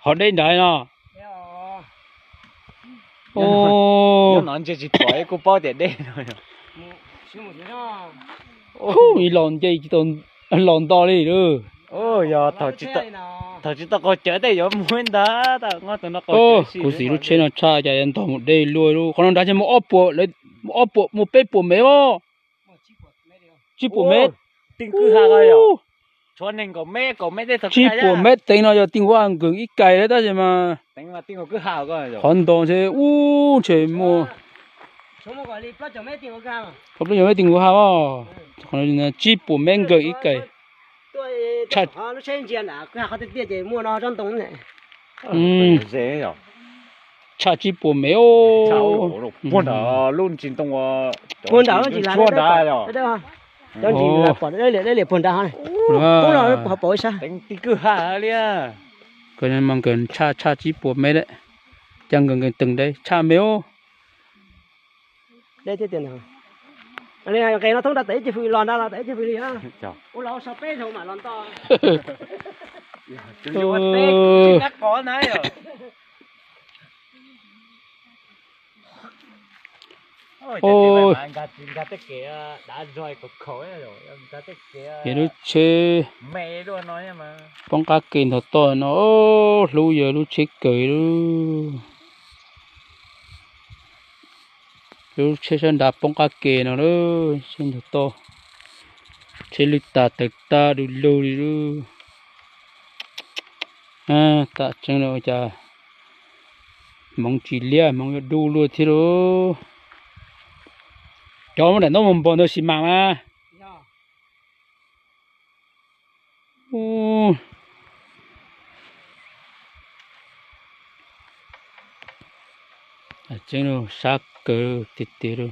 Qhov dej nrad no. Ntsia tsis pom kuj paub tias dej no. Ib los nce los nto li lawm. Yog thaum tsis tau qaug cawv tej yuav mus ntag, kuv xav lub tsheb no tshaj cas yuav ntog mus deb luaj li. Qhov no nrad ces mus ob puas, mus ob puas mus peb puas mev os. Tsib puas mev. Tsib puas mev teev no yog Tiaj Huab nkees ib kais lawm tab sis mas qhov ntog ntshe ub ntshe muaj plaub caug mev Tiaj Huab, tsib puas mev nkees ib kais. Tshaj tsib puas mev os. Puag nrad, puag nrad. Tshaj, tshaj tsib puas mev lawm. Caj nkees nkees teeg deb tshaj mev os. Nqes no thoob nrad tawm ib ce hws los nrad los tawm ib ce hws li. Ua los sau peb zaug mam los nto. Yog lub tsheb poob qab ke ntog toj no, hlub yog lub tsheb kawg li. Lub tsheb sab nrad poob qab ke no lawm, tsheb ntog toj, tsheb lwj tag tawg tag du lug li lawm. Tam tseeb li cas hmoov tsis liab hmoov yuav dub luaj thiab lauj. Cov muab daim ntaub mus npog ntawd xis mas mas. Tseeb, sab kawg tiag tiag.